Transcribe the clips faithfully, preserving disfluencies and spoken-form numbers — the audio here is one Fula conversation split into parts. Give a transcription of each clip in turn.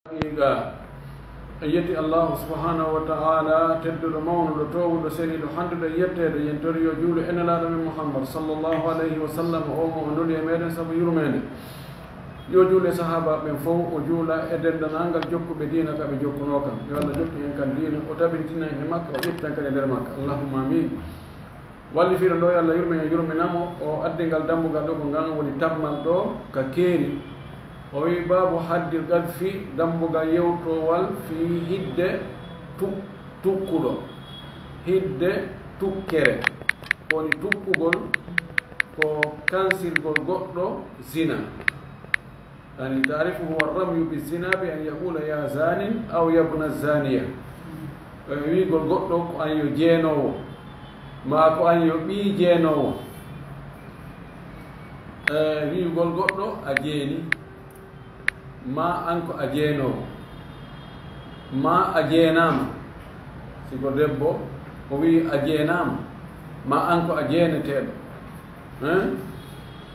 Haqiiqa, en yetti Allaahu subhaanahu wa ta'aala, tedduɗo, mawnuɗo, toowuɗo, seniiɗo, handuɗo e yetteede, en tori yo juulu e Nelaaɗo men Muhammad sallallahu alayhi wa sallam, o mo o nuli e meɗen sabu yurmeende. Yo juulu e sahaabaaɓe ɓen fow, o juula e denndaangal jokkuɓe diina ka ɓe jokkunoo kan. Yo Allah jokku en kan diina, o tabintina en e makka, o ƴettitan kan e nder makka. Allahumma amiin. Wallifiiɗo ɗo, yo Allah yurme en, yurmina mo, o addi ngal dambugal ɗo, ko ngal woni tammal ɗo ka keeri. O wi, "Baabu haddil qadfi, dambugal yewtowal fii hidde tu-, tukkuɗo, hidde tukkere." Ko woni tukkugol, ko kansirgol goɗɗo zina. Yani, taarifu huwa ramyu bi zina bi an yaqula, "Ya zanin," aw "Ya bna zaniya." E wi'ugol goɗɗo, "Ko an yo jeenoowo," maa, "Ko an yo ɓii jeenoowo." E wi'ugol goɗɗo, "A jeeni," maa, "An ko a jeenoowo," maa, "A jeenaama." Si ko debbo, o wi'i, "A jeenaama," maa, "An ko a jeeneteeɗo." Hein?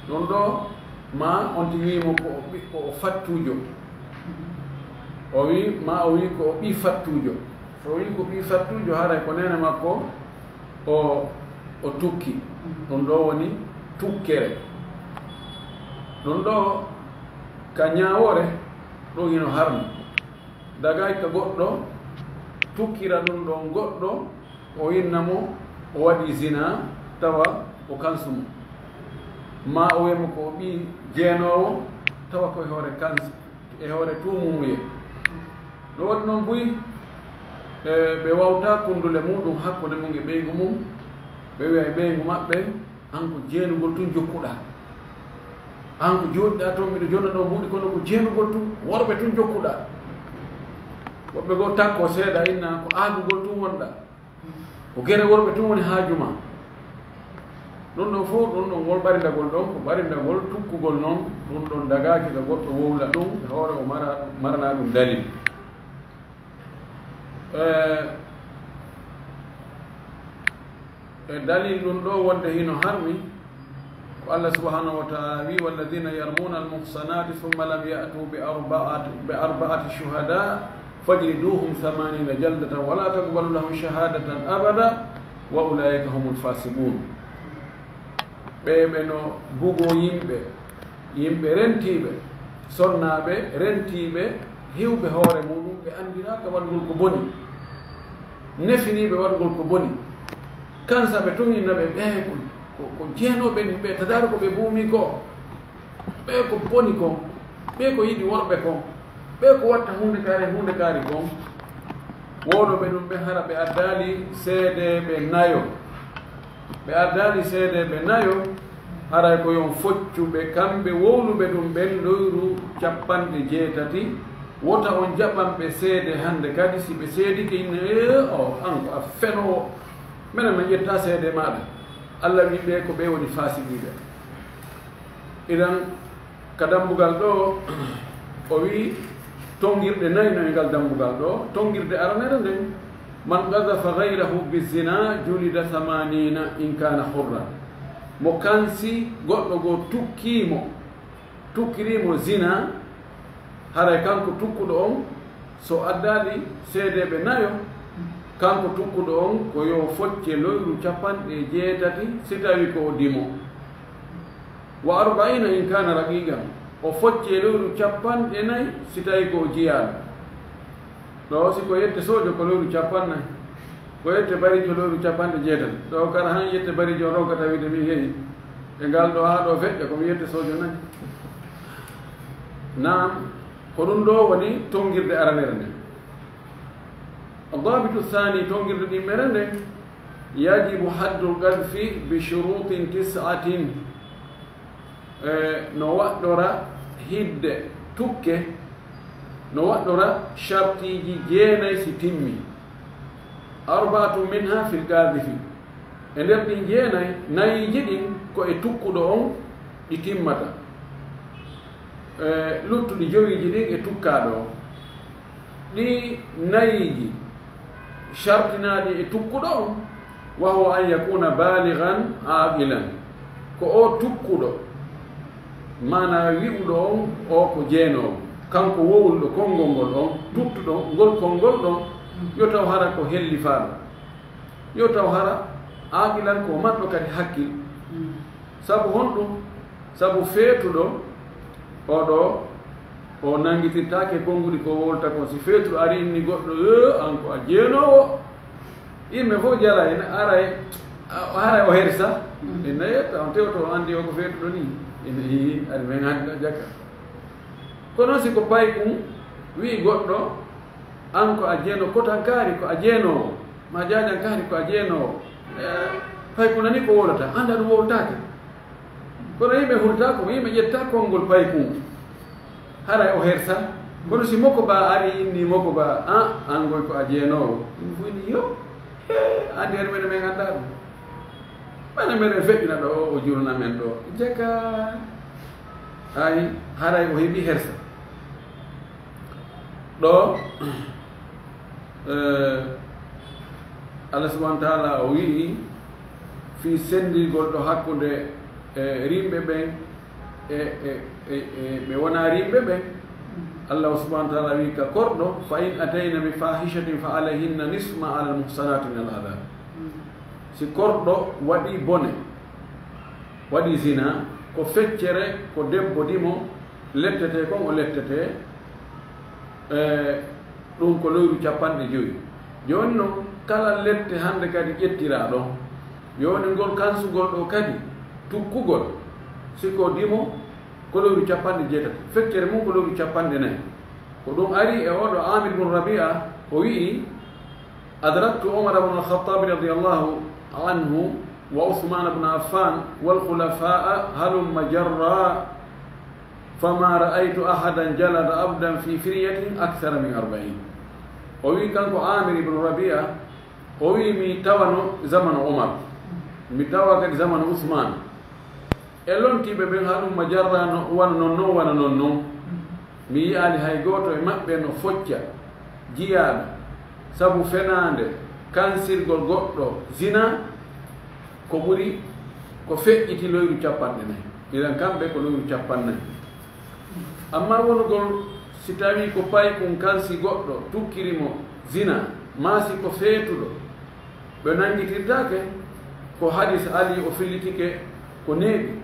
Ɗum ɗo, maa on tigi wi'i mo ko o ɓiɗɗo, o fattuujo. O wi'i, maa o wi'i ko o ɓii fattuujo. So o wi'i ko ɓii fattuujo, haray ko neene makko o, o tukki. Ɗum ɗo woni tukkere. Ɗum ɗo, ka ñaawoore, ɗum hino harmi. Dagay ka goɗɗo tukkira ɗum ɗon goɗɗo, o inna mo o waɗi zina, tawa o kansu mo. Maa o wi'a mo ko o ɓii jeenoowo, tawa ko e hoore kans-, e hoore tuumumuye. No waɗi noon buy, e, ɓe wawta kunndule muɗum hakkunde mum e ɓeyngu mum, ɓe wi'a e ɓeyngu maɓɓe, "An ko jeenugol tun jokkuɗaa. An ko jooɗiɗaa toon, miɗo jonna ɗoo mbuuɗi, kono ko jeenugol tun, worɓe tun jokkuɗaa." Woɓɓe goo takko seeɗa, inna ko aagugol tun wonɗaa. Ko gere worɓe tun woni haaju maa. Ɗum ɗon fof, ɗum ɗon ngol ɓarindagol ɗon, ko ɓarindagol tukkugol noon, ɗum ɗon dagaaki ka goɗɗo wowla ɗum, e hoore o mara, maranaa ɗum dalil. Eh, e dalil ɗum ɗo wonde hino harmi, ko Allah subhanahu wa ta'ala wi, "Walladhina yarmuna al-muhsanati thumma lam ya'tu bi arba'ati, bi arba'ati shuhada fajliduhum thamanina jaldatan wa la taqbalu lahum shahadatan abada wa ulaika humul fasiqun." Ɓe, ɓe no bugoo yimɓe, yimɓe rentiiɓe, sonnaaɓe rentiiɓe, hiwɓe hoore muɗum, ɓe anndiraaka waɗugol ko boni, nefiniiɓe waɗugol ko boni. Kansa ɓe tun inna ɓe, ɓe ko, ko, ko jeenooɓe ni, ɓe tadaaro ko ɓe buumi ko. Ɓe ko boni kon, ɓe ko yiɗi worɓe kon, ɓe ko watta huunde kaari, huunde kaari kon. Wowluɓe ɗum ɓe hara ɓe addaali seedeeɓe nayo. Ɓe addaali seedeeɓe nayo, haray ko yon foccu ɓe kamɓe wowluɓe ɗum ɓen loyru cappanɗe jeetati. Wota on jaɓan ɓe seede hannde kadi, si ɓe seedike inne, "Ee, o, an ko a fenoowo. Menen ma ƴetta seede maaɗa." Allah wi ɓe ko ɓe woni faasiqiiɓe. Idan, ka dambugal ɗo, o wi tongirɗe nayi no e ngal dambugal ɗo. Tongirde aranere nden, "Man qadhafa ghayrahu bizina julida thamanina in kana hurran." Mo kansi goɗɗo goo tukkii mo, tukkiri mo zina, haray kanko tukkuɗo on, so addaali seedeeɓe nayo, kanko tukkuɗo on ko yo focce loyru cappanɗe jeetati, si tawi ko o dimo. Wa arba'ina in kana raqiqan, o focce lewru cappanɗe nayi si tawi ko o jiyaaɗo. Ɗo si ko yette soojo ko lewru cappannayi, ko yette barijo lewru cappanɗe jeetati. Ɗo kara han yette barijo ɗo ka tawide mi heyi. E ngal ɗo haa ɗo feƴƴa ko mi yette soojo nayi. Naam, ko ɗum ɗo woni tongirde aranere nden. Dabitu thani, tongirde ɗimmere nden, yajibu haddul qadfi bi shurutin tis'atin. E, no waɗɗora hidde tukke, no waɗɗora shartiiji jeenay si timmi. Arba'atu minha fil qadhifi. E nder ɗin jeenay, nayiiji ɗin ko e tukkuɗo on ɗi timmata. E, luttuɗi jowiiji ɗin e tukkaaɗo on. Ɗi nayiiji shartinaaɗi e tukkuɗo on, wa huwa an yakuna balighan aqilan, ko o tukkuɗo, maana wi'uɗo on o ko jeenoowo, Kanko wowluɗo konngol ngol ɗon, tuttuɗo ngol konngol ɗon, yo taw hara ko hellifaaɗo, yo taw hara aaqilan, ko marɗo kadi hakkil. Sabu honɗum? Sabu feetuɗo, oɗo, o nanngitirtaake konnguɗi ko wowlata kon. Si feetuɗo ari inni goɗɗo, "Ee, an ko a jeenoowo," yimɓe fof jala, ina aray, haray o hersa. Ina yetta, on tewto, o anndi o ko feetuɗo ni. Ina, ii, ari men anndi ɗo jaka. Kono si ko paykun wi'i goɗɗo, "An ko a jeeno-, kotankaari ko a jeenoowo, ma jaajankaari ko a jeenoowo," e, paykun nani ko wowlata, annda ɗum wowlataake. Kono yimɓe hulta ko, yimɓe ƴetta konngol paykun. Haray o hersa. Kono si moko ba ari inni moko ba, "A, an ngoy ko a jeenoowo." Ɗum fof ni yo, he, anndi en mene men annda ɗum. Mene meɗen feƴƴina ɗo, o jurna men ɗo. Jaka. Ay, haray o heɓi hersa. Ɗo, eh, Allah subhanahu wa ta'ala o wi'i, fii senndirgol ɗo hakkunde, eh, rimɓe ɓen e, e, e, e ɓe wonaa rimɓe ɓen. Allah subhanahu wa ta'ala wi'i ka korɗo, "Fa in atayna bi fahishatin fa alayhinna nisfu ma alal muhsanati min al adab." Si korɗo waɗi bone, waɗi zina, ko feccere ko debbo dimo lettete kon o lettete, e, ɗum ko lewru capanɗe jowi. Jooni non, kala lette hannde kadi ƴettiraa ɗon, yo woni ngol kansugol ɗo kadi tukkugol, si ko dimo ko lewru capanɗe jeetati, feccere mum ko lewru capanɗe nayi. Ko ɗum ari e oɗo Amir bun Rabi'a, o wi'i, "Adraktu Umar bun al-Khattab radiyallahu anhu wa Uthman bun Affan wal khulafa'a halumma jarra, fama ra'aytu ahadan jalada abdan fi firyatin akthara min arba'in." O wi kanko Amir ibn Rabi'a, o wi, "Mi tawano zamanu Umar, mi tawa kadi zamanu Usman. E lontiiɓe ɓen halumma jarra no wano non non, wano non non. Mi yi'aali hay gooto e maɓɓe no focca jiyaaɗo sabu fenaande, kansirgol goɗɗo zina, ko ɓuri ko feƴƴiti loyru capanɗe nayi. Idan kamɓe ko loyru capanɗe nayi." Amma wonugol, si tawii ko paykun kansi goɗɗo tukkiri mo zina, maa si ko feetuɗo, ɓe nanngitirtaake. Ko hadis Ali o fillitike ko neeɓi.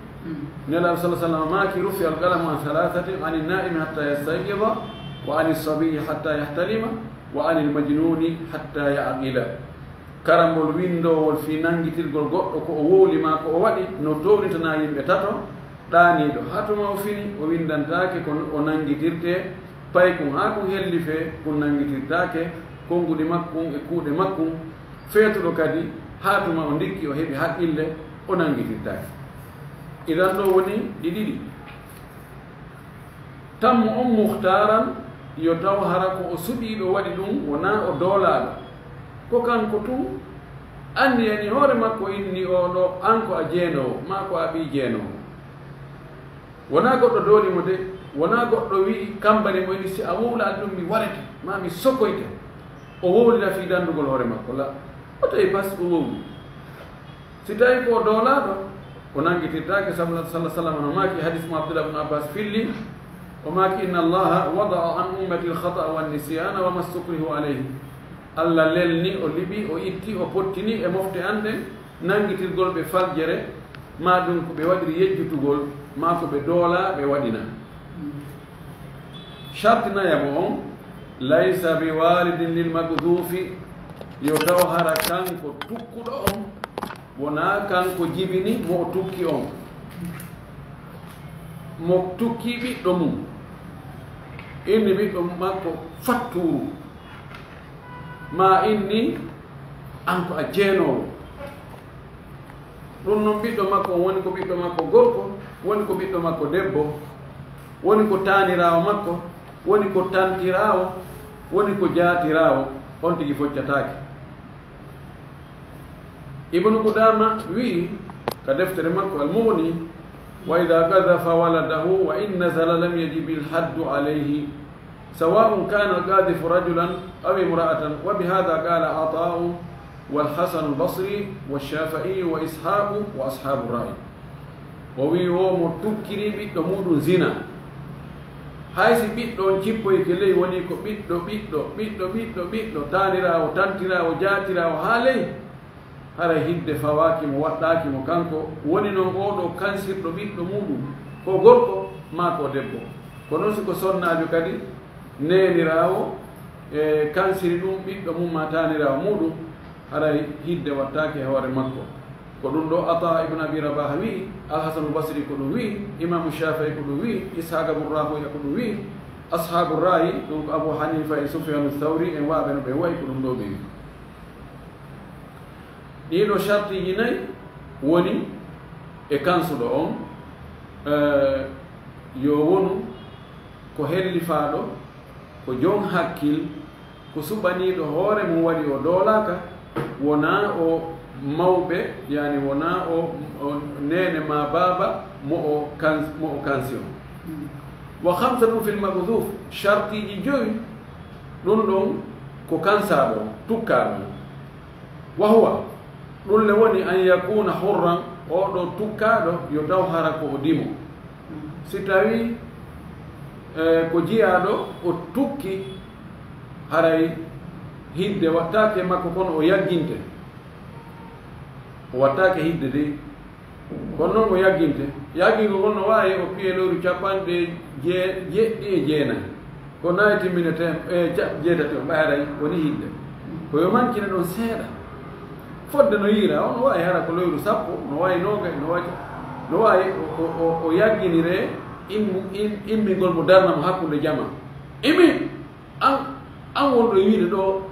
Nelaaɗo sallallahu alaihi wasallam maaki, "Rufi al-qalamu an thalathatin, ani naimi hatta yastayqiza, wa ani sabiyi hatta yahtalima, wa ani al-majnuni hatta ya'qila." Karambol winndowol fii nanngitirgol goɗɗo ko o wowli maa ko o waɗi, no townitanaa yimɓe tato, ɗaaniiɗo, haa tuma o fini, o winndantaake ko o nanngitirtee, paykun haa kun hellifee, kun nanngitirtaake, konnguɗi makkun e kuuɗe makkun, feetuɗo kadi, haa tuma o ndikki o heɓi haqqille, o nanngitirtaake. Idan ɗo woni ɗi ɗiɗi. Tammo on muhtaaran yo taw hara ko o suɓiiɗo waɗi ɗum, wonaa o doolaaɗo. Ko kanko tun anniyani hoore makko, inni oo ɗoo, an ko a jeenoowo, maa ko a ɓii jeenoowo. Wonaa goɗɗo dooli mo de, wonaa goɗɗo wi'i kambani mo, inni si a wowlaali ɗum mi warete, maa mi sokoyte. O wowlira fii danndugol hoore makko, la. O tawi bas o wowli. Si tawii ko o doolaaɗo, o nanngitirtaake, sabu Nulaaɗo sallallahu alaihi wasallam no maaki, hadis mo Abdullah ibn Abbas filli, o maaki, "Inna Allaha wada'a an ummati al-khata'a wan nisyana wa mastukrihu alayhi." Allah lelni, o liɓi, o itti, o pottini e mofte an ɗen, nanngitirgol ɓe faljere, maa ɗum ko ɓe waɗiri yejjutugol, maa ko ɓe doolaa ɓe waɗina. Sharti nayaɓo on, "Laysa bi walidin lil magdufi," yo taw hara kanko tukkuɗo on, wonaa kanko jibini mo o tukki on. Mo tukki ɓiɗɗo mum, inni ɓiɗɗo makko fatturu, maa inni an ko a jeenoowo. Ɗum noon ɓiɗɗo makko on woni ko ɓiɗɗo makko gorko, woni ko ɓiɗɗo makko debbo, woni ko taaniraawo makko, woni ko tantiraawo, woni ko jaatiraawo, on tigi foccataake. Ibnu Qudaama wi'i ka deftere makko Al-Mughni, "Wa idha qadhafa waladahu wa in nazala lam yajibil haddu alayhi, sawa'un kana al-qadhifu rajulan aw imra'atan, wa bihadha qala Ata'u wal Hasan al-Basri wa Shafi'i wa Ishaqu wa ashabu ra'i." O wi'i, o mo tukkiri ɓiɗɗo muɗum zina, Hay si ɓiɗɗo on cippoyke ley, woni ko ɓiɗɗo, ɓiɗɗo, ɓiɗɗo, ɓiɗɗo, ɓiɗɗo, taaniraawo, tantiraawo, jaatiraawo, haa ley, haray hidde fawaaki mo, waɗɗaaki mo kanko, woni non oo ɗoo kansirɗo ɓiɗɗo muuɗum, ko gorko maa ko debbo. Ko non si ko sonnaajo kadi, neeniraawo, e kansiri ɗum ɓiɗɗo mum maa taaniraawo muuɗum, haray hidde waɗtaake e hoore makko. Ko ɗum ɗoo Ata ibn Abi Rabah wi'i, Al-Hasanul Basri ko ɗum wi'i, Imaamu Shaafi'i ko ɗum wi'i, Ishaaq Abu Rahuya ko ɗum wi'i, Ashaabu Ra'yi, ɗum ko Abu Hanifa e Sufyaanu Thawri en, waɓe no ɓe wa'i, ko ɗum ɗoo ɓe wi'i. Ɗii ɗoo shartiiji nayi woni e kansuɗo on, eh, yo wonu ko hellifaaɗo, ko jon hakkil, ko suɓaniiɗo hoore mum waɗi o doolaaka, wonaa o mawɓe, yani wonaa o, o neene maa baaba mo o kan-, mo o kansi on. Wa khamsatun fil maghdhuf, shartiiji jowi, ɗum ɗon ko kansaaɗo, tukkaaɗo. Wa huwa, ɗum le woni an yakuna hurran, oo ɗoo tukkaaɗo yo taw hara ko o dimo. Si tawii, eh, ko jiyaaɗo o tukki, haray hidde waɗtaake makko, kono o yagginte. O waɗtaake hidde de, kono non o yagginte. Yaggingol ngol no waawi o piye lewru capanɗe je-, jeɗɗi e jeenayi. Ko nayi timminete, e, caɓ-, jeetati o, ɓay haray woni hidde. Ko yo mankine ɗon seeɗa. Fodde no yiira, o no waawi hara ko lewru sappo, no waawi noogay, no waawi, no waawi o, o, o, o yagginire immu-, im-, immingol mo darna mo hakkunde jama. Imi! An, an wonɗo e wiide ɗoo,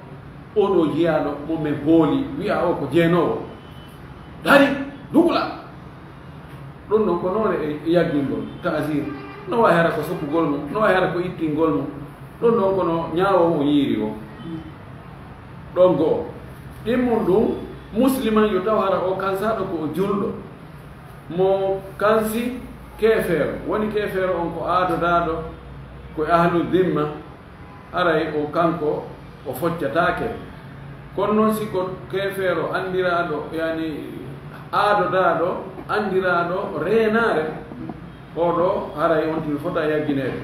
oo ɗoo jiyaaɗo mo men hooli, wi'a o ko jeenoowo. Dari, dugla. Ɗum ɗon ko noone e yaggingol, ta'zir. No waawi hara ko soppugol mo, no waawi hara ko ittingol mo. Ɗum ɗon kono ñaawoowo o yiiri o. Ɗon go'o. Ɗimmun ɗum, musliman yo taw hara o kansaaɗo ko o julɗo. Mo kansi keefeero, woni keefeero on ko aadodaaɗo, ko e ahlu dimma, haray o kanko o foccataake. Kono noon si ko keefeero anndiraaɗo, yani aadodaaɗo, anndiraaɗo reenaare, oo ɗoo haray on tigi fota yaggineede.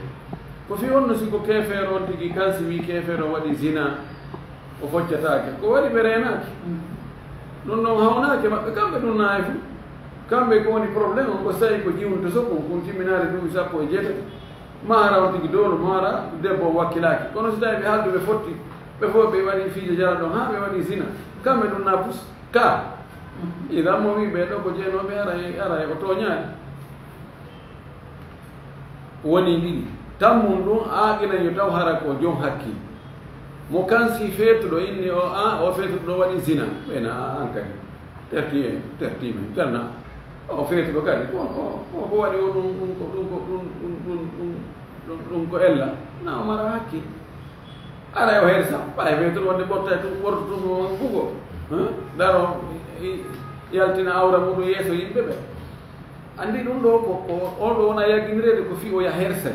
Ko fii honno si ko keefeero on tigi kansi wii keefeero waɗi zina, o foccataake? Ko waɗi ɓe reenaaki. Ɗum ɗon hawnaake maɓɓe, kamɓe ɗum naay fu. Kamɓe ko woni problème on, ko sa'i ko jiwunto sokkun kun timminaade duuɓi sappo e jeetati. Maa hara on tigi dowlu, maa hara debbo on wakkilaaki. Kono si tawi ɓe haalduɓe fotti, ɓe fof ɓe waɗi fiije jara ɗon, haa ɓe waɗi zina. Kamɓe ɗum na pus, ka. Idan mo wii ɓe ɗo ko jeenooɓe, ara e, ara e o tooñaani. Woni ɗiɗi. Tammun ɗum, aaqilan yo taw hara ko jom hakkil. Mo kansi feetuɗo inni o, a, o feetuɗo ɗo waɗi zina. Ɓe na, a, an kadi. Terti en, terti men. Ganna. O feetuɗo kadi. Ko, ko, ko, ko waɗi o ɗum, ɗum ko, ɗum ko, ɗum, ɗum, ɗum, ɗum, ɗum, ɗum ko ella. Na o mara hakkil. Ara o hersa. Ɓay feetuɗo wonde ɓorta tum, ɓorta tum o bugo. Hein? Daro, i, yaltina awra muɗum yeeso yimɓe ɓe. Anndi ɗum ɗo ko, ko, on ɗo wona yaggindireede ko fii o yaha hersa.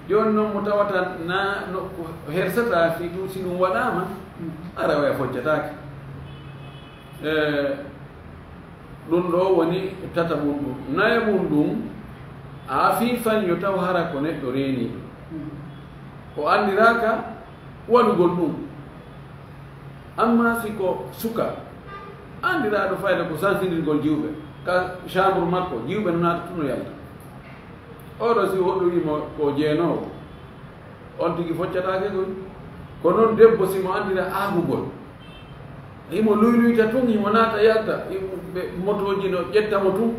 Jooni noon mo tawata na, no, ko hersata fii ɗum, si ɗum waɗaama, ara o yaha foccataake. E, ɗum ɗo woni tataɓum ɗum. Nayaɓum ɗum, a fii fan yo taw hara ko neɗɗo reeni. O anndiraaka waɗugol ɗum. Amma si ko suka, anndiraaɗo fayda ko sansindirgol jiwɓe, ka chambre makko, jiwɓe no naata tun no yalta. Oɗo si woɗɗo wii mo ko jeenoowo, on tigi foccataake koy. Ko noon debbo si mo anndira aagugol, himo luyluyta tun, himo naata yalta, himo ɓe motooji no ƴetta mo tun.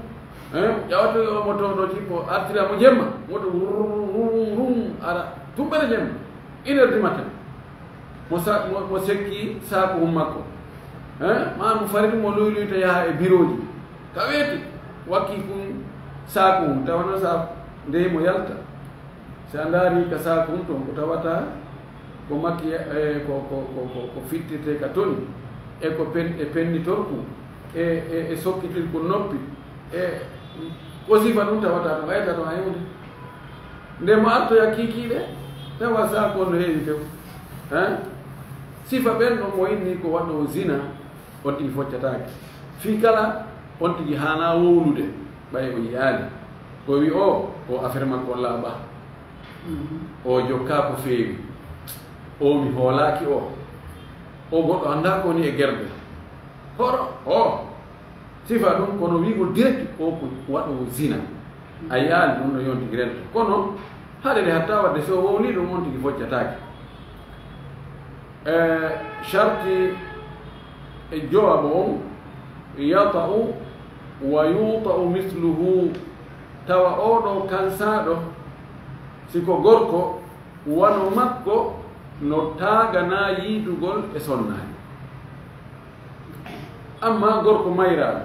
Eh, ƴawata o moto ɗo jippo, artira mo jemma, moto wurrum, wurrum, wurrum, ara, tumbere jemma, une heure du matin. Mo sa-, mo, mo sekki saakuhun makko. Eh, ma mo fari ɗum, mo luyluyta yaha e birooji. Ka weeti, wakki kun saakuhun, tawana sa nde mo yalta. Si a ndaari ka saakuhun ton, ko tawata ko makki, e, ko, ko, ko, ko, ko fittirte ka toni, e ko pen-, e pennitorku, e, e, e sokkitirku noppi, e ko sifa ɗum tawata ɗum, ayta ɗum hay huunde. Nde mo artoya kiikiiɗe, tawa saako on no heewi tew. Hein? Sifa ɓen ɗon mo inni ko waɗɗo zina, on tigi foccataake. Fii kala, on tigi haanaa wowlude, ɓay o yi'aali. Ko wi o, o affaire makko laaɓaa. O jokkaa ko feewi. O mi hoolaaki o. O goɗɗo anndaa ko woni e gerde. Horo o sifa ɗum kono wi'gol direct o ko waɗoowo zina. A yiyaali ɗum no yonti direct. Kono haɗere hatta waɗde so o wowlii ɗum on tigi foccataake. E sharti e jowabo on, yata'u wa yuta'u misluhu, tawa oɗo kansaaɗo, si ko gorko, wano makko no taaganaa yiidugol e sonnaani. Amma gorko mayraaɗo,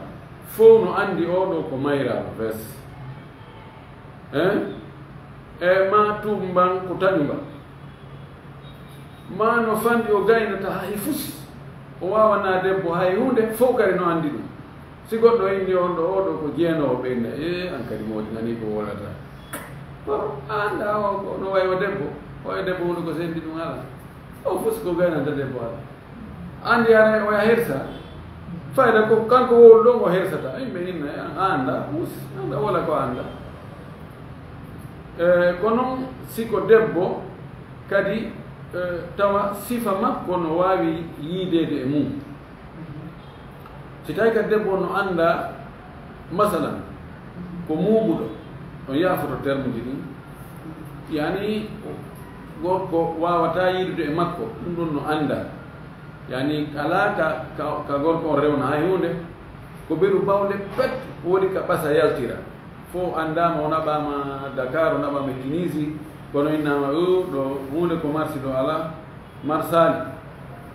fow no anndi oɗo ko mayraaɗo, fes. Hein? E ma tumban ko taƴuba. Ma no fanɗi o gaynata hay fusi. O waawanaa debbo hay huunde, fow kadi no anndi ɗum. Si goɗɗo inni on ɗo, oɗo ko jeenoowo ɓe inna, e an kadi moodi nani ko wolata. Ko anda o, ko no wayi o debbo. O e debbo woni ko sendi ɗum ala. O fusi ko gaynata debbo ala. Andi ara o ya hersa. Fayda ko kanko wowlu ɗon o hersata. Yimɓe inna, an anda, mus, anda wala ko anda. E, ko noon si ko debbo kadi, e, tawa sifa makko no waawi yiideede e mum. Si tawi kadi debbo no anda, masalan, ko muuɓuɗo, on yaafoto termuji ɗin. Yani gorko waawata yiidude e makko, ɗum ɗon no anda. Yani alaa ka, ka, ka gorko on rewna hay huunde, ko beru bawle pet woni ka ɓasa yaltira. Fof anndaama, o naɓaama Dakar, o naɓaama Tunisie, kono innama o ɗo huunde ko marsi ɗo alaa, marsaali.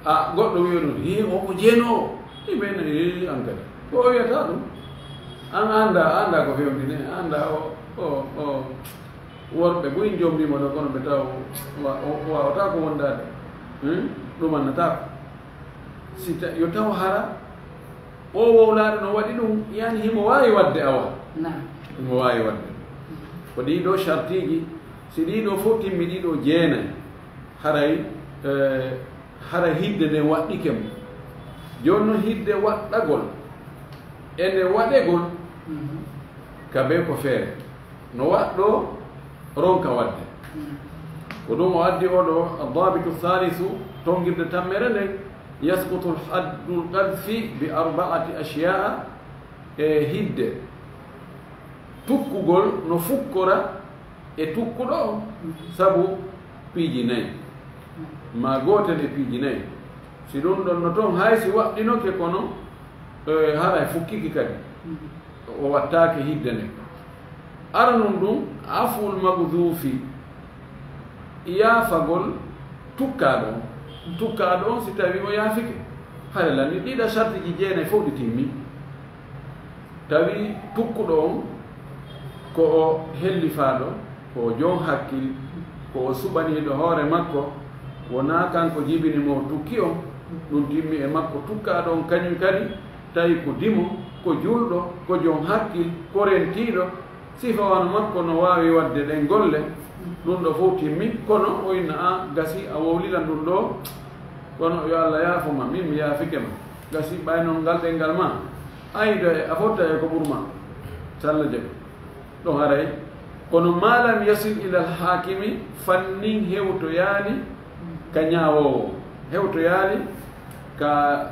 A goɗɗo wiyo ɗum, hi o ko jeenoowo. Yimɓe ene, hi an kadi. Ko o wiyata ɗum. An annda, annda ko fewndine, annda o, o, o, worɓe buy jombima ɗo, kono ɓe taw wa-, o, o wawata ko wondade. Hmm? Ɗum annata ko. Si ta-, yo taw hara, o wowlaade no waɗi ɗum, yani himo waawi waɗde awa. Naam. Himo waawi waɗde. Ko ɗii ɗoo shartiiji, si ɗii ɗoo fof timmi, ɗii ɗoo jeenayi, haray, eh, haray hidde nden waɗɗike mo. Jooni noon hidde waɗɗagol e nde waɗegol, mhm, ka bee ko feere. No waɗɗoo ronka waɗde. Mhm. Ko ɗum o addi oo ɗoo, الضابط الثالث, tonngirde tammere nden, يسقط حد القذف بأربعة أشياء, e hidde tukkugol no fukkora e tukkuɗo on, sabu piiji nayi, ma gootel e piiji nayi. Si ɗum ɗon no toon, hay si waɗɗinoke, kono, e, haray fukkiki kadi, o wattaake hidde nde. Aranun ɗum, afwul magduufi, yaafagol tukkaaɗo on. Tukkaaɗo on, si tawi o yaafike, hare lanni ɗiɗa sartiji jeenayi fof ɗi timmi. Tawi tukkuɗo on ko o hellifaaɗo, ko o joom hakkil, ko o suɓaniiɗo hoore makko, wonaa kanko jibini mo o tukki on, ɗum timmi e makko. Tukkaaɗo on kañum kadi, tawi ko dimo, ko juulɗo, ko joom hakkil, ko rentiiɗo, sifa wano makko no waawi waɗde ɗen golle, ɗum ɗo fof timmi, kono o inna, a gasi, a wowlilan ɗum ɗo, kono yo Allah yaafo ma, min mi yaafike ma. Gasi, ɓay noon ngal ɗenngal ma, aydo e a fotta e ko ɓurma. Salla jaɓi. Ɗon haray. Kono ma lam yasil ilal haakimi, fannin hewtoyaali ka ñaawoowo. Hewtoyaali ka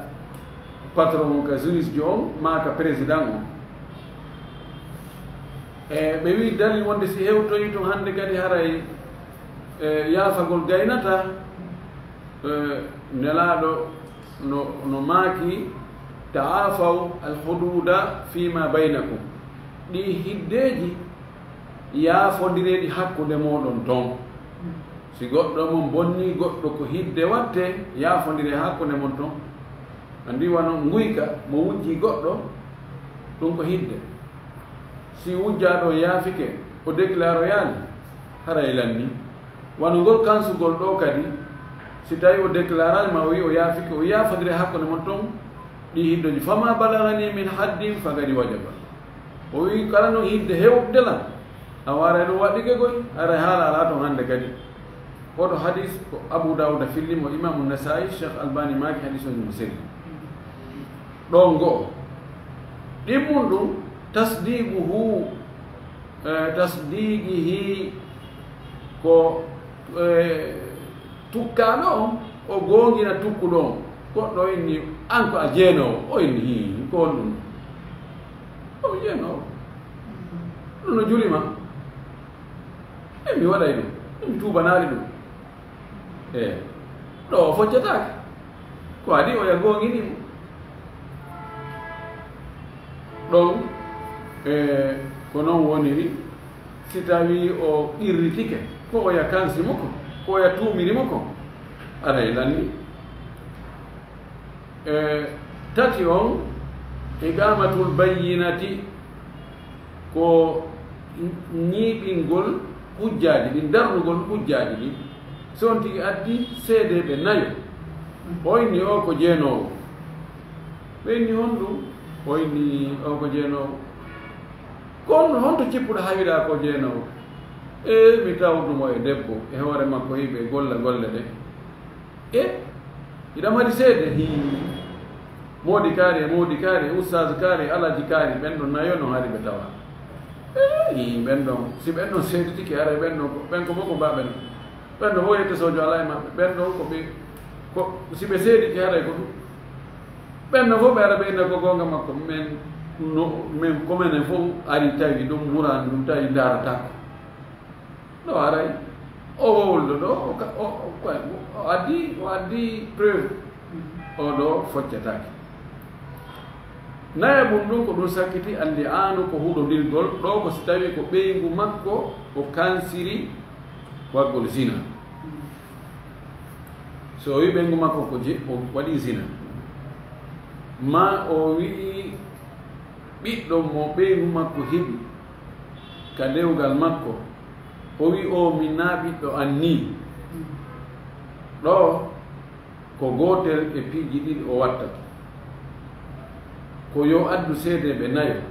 patron on, ka juge jo on, maa ka président on. E ɓe wi dalil wonde si hewtoyi tun hannde kadi haray, e, yaafagol gaynata, e, Nelaaɗo no, no maaki, "Ta'afaw al-hududa fima baynakum." Ɗi hiddeeji, yaafondireeɗi hakkunde mooɗon ton. Si goɗɗo mon bonni goɗɗo ko hidde watte, yaafondire hakkunde mon ton. Anndi wano nguyka mo wujji goɗɗo, ɗum ko hidde. Si wujjaaɗo on yaafike, o déclaroyaali, haray lanni. Wano ngol kansugol ɗo kadi, si tawi o déclaraali ma o wi o yaafike, o yaafondire hakkunde mon ton, ɗi hiddoji. "Fama balagani min haddin fagadi wajaba." O wi kala no hidde hewtude lan, a waray ɗum waɗɗike koy, haray haala alaa ton hannde kadi. Oɗo hadis ko Abu Dawuda filli mo, Imamu Nasa'i, Cheikh Albani maaki hadis on mo seli. Ɗon go'o. Ɗimmun ɗum, tasdiquhu, eh, tasdiqihi, Ko, eh, tukkaaɗo on, o goongina tukkuɗo on. Goɗɗo o inni, "An ko a jeenoowo?" O inni, "Hii, ko honɗum?" "O jeenoowo. Ɗum no juli ma. E mi waɗay ɗum. Mi tuubanaali ɗum." E ɗo o foccataake. Ko adii oya goongini mo. Ɗon, e, ko non woniri, si tawii o qirritike, ko oya kansi mo ko, ko oya tuumiri mo ko, aray lanni. E, tati on, iqaamatul bayyinati, ko ñiiɓingol hujjaaji ɗin, darnugol hujjaaji ɗin. Si on tigi addi seedeeɓe nayo, o inni o ko jeenoowo. Ɓe inni honɗum? O inni o ko jeenoowo. Ko honɗum, honto cippuɗa hawiɗa ko jeenoowo? E mi tawdumo e debbo, e hoore makko hiɓe golla golle ɗe. E hiɗa mari seede? Hii. Moodi kaari e moodi kaari e ustaas kaari e alaaji kaari, ɓen ɗon nayo non hari ɓe tawa. E hii, ɓen ɗon, si ɓen ɗon seeditike, haray ɓen ɗon ko, ɓen ko moko mbaɓen. Ɓen ɗon fof yette sojo alaa e maɓɓe. Ɓen ɗon ko ɓe, ko, si ɓe seedike, haray ko ɗum. Ɓen ɗon fof ɓe ara ɓe inna ko goonga makko. Men no, men ko menen fof ari tawi ɗum wuraani ɗum, tawi ndaarataako. No aray, o wowluɗo ɗo, o ka-, o, o, o addi, o addi preuve, o ɗo foccataake. Naya mum ɗum ko ɗum sakkiti, alli'aanu ko huɗondirgol, ɗo ko si tawi ko ɓeyngu makko o kansiri waɗgol zina. So o wi ɓeyngu makko ko je-, o waɗi zina, ma o wi ɓiɗɗo mo ɓeyngu makko heɓi ka dewgal makko, o wi, "O min na ɓiɗɗo an nii." Ɗo ko gootel e piiji ɗiɗi o wattata. Ko yo addu seedeeɓe nayo.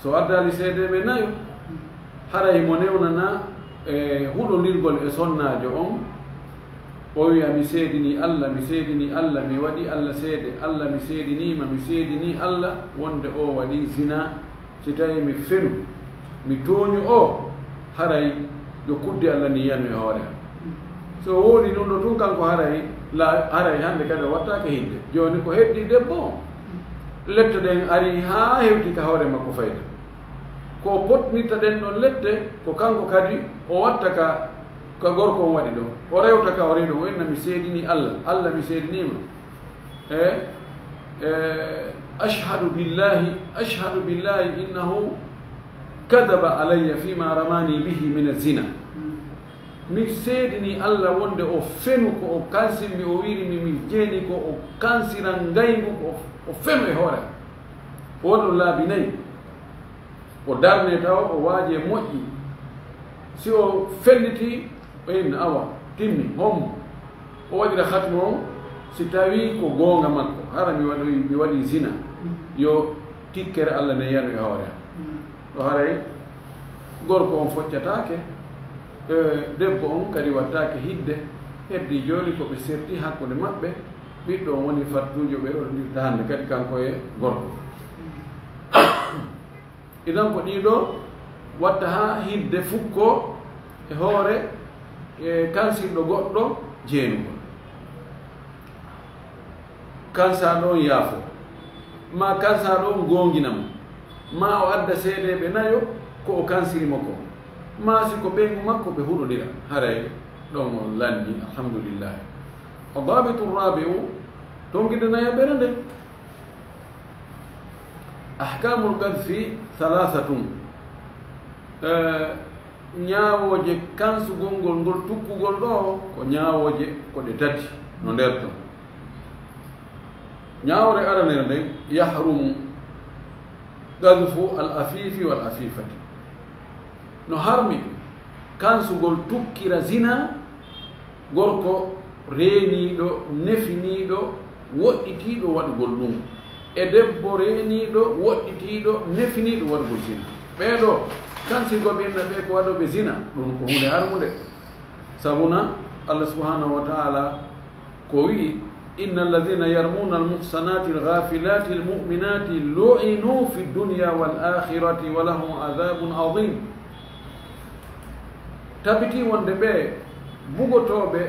So addaali seedeeɓe nayo, haray mo newnana e huɗondirgol e sonnaajo on, o wiya, "Mi seedinii Alla, mi seedinii Alla, mi waɗi Alla seede, Alla mi seedinii ma, mi seedinii Alla wonde o waɗi zina." Si tawii mi fenu, mi tooñu o, haray yo kudde Alla ni yanu e hoore am. So o woodi ɗum ɗo tun kanko, haray la-, haray hannde kadi o wattaake hidde. Jooni ko heddii debbo on. Lette ɗen arii haa hewti ka hoore makko fayda. Ko o potnirta ɗen ɗon lette, ko kanko kadi o watta ka, ka gorko on waɗi ɗon. O rewta ka o rewi ɗon, o inna, "Mi seedinii Alla, Alla mi seedinii ma." E, e, "Ashhadu billahi, ashhadu billahi innahu kadaba alayya fima ramani bihi min az-zina." Mi seedinii Alla wonde o fenu ko o kansirmi, o wiiri mi, mi jeeni ko o kansiran ngayngu, ko o, o fenu e hoore am. O waɗi ɗum laabi nayi. O darne tawa o waaje moƴƴi. Si o felliti, o inna, "Awa, timmi, hombo?" O waɗira khatmu on, si tawii ko goonga makko, hara mi waɗi, mi waɗi zina, yo tikkere Alla ne yanu e hoore am. Ɗo haray gorko on foccataake, e, debbo on kadi wattaake hidde, heddii jooni ko ɓe serti hakkunde maɓɓe, ɓiɗɗo on woni fattuujo ɓe rewondirta hannde kadi kanko e gorko. Idan ko ɗiɗo watta haa hidde fukko e hoore, e, kansirɗo goɗɗo jeenugol. Kansaaɗo on yaafo, ma kansaaɗo on goongina mo, ma o adda seedeeɓe nayo ko o kansiri mo ko, ma si ko ɓeyngu makko ɓe huɗodira, haray ɗon on lanni, alhamdulillahi. Addabitu rabi'u, tonginde nayaɓere nden. Ahkamul qadfi thalathatun. Eh, ñaawooje kansugol ngol, ngol tukkugol ɗo, ko ñaawooje ko ɗe tati, no nder ton. Ñaawoore aranere nden, yahrumu qadfu al afifi wal afifati. No harmi kansugol tukkira zina, gorko reeniiɗo, nefiniiɗo, woɗɗitiiɗo waɗugol ɗum, e debbo reeniiɗo, woɗɗitiiɗo, nefiniiɗo waɗugol zina. Ɓee ɗoo, kansirgol ɓe inna ɓe ko waɗooɓe zina, ɗum ko huunde harmunde. Sabuna Allah subhanahu wa ta'ala ko wi'i, "Inna alladhina yarmuna almuhsanati alghafilati almu'minati lu'inu fi dunya wal akhirati wa lahum adhabun adhim." Tabitii wonde ɓee bugotooɓe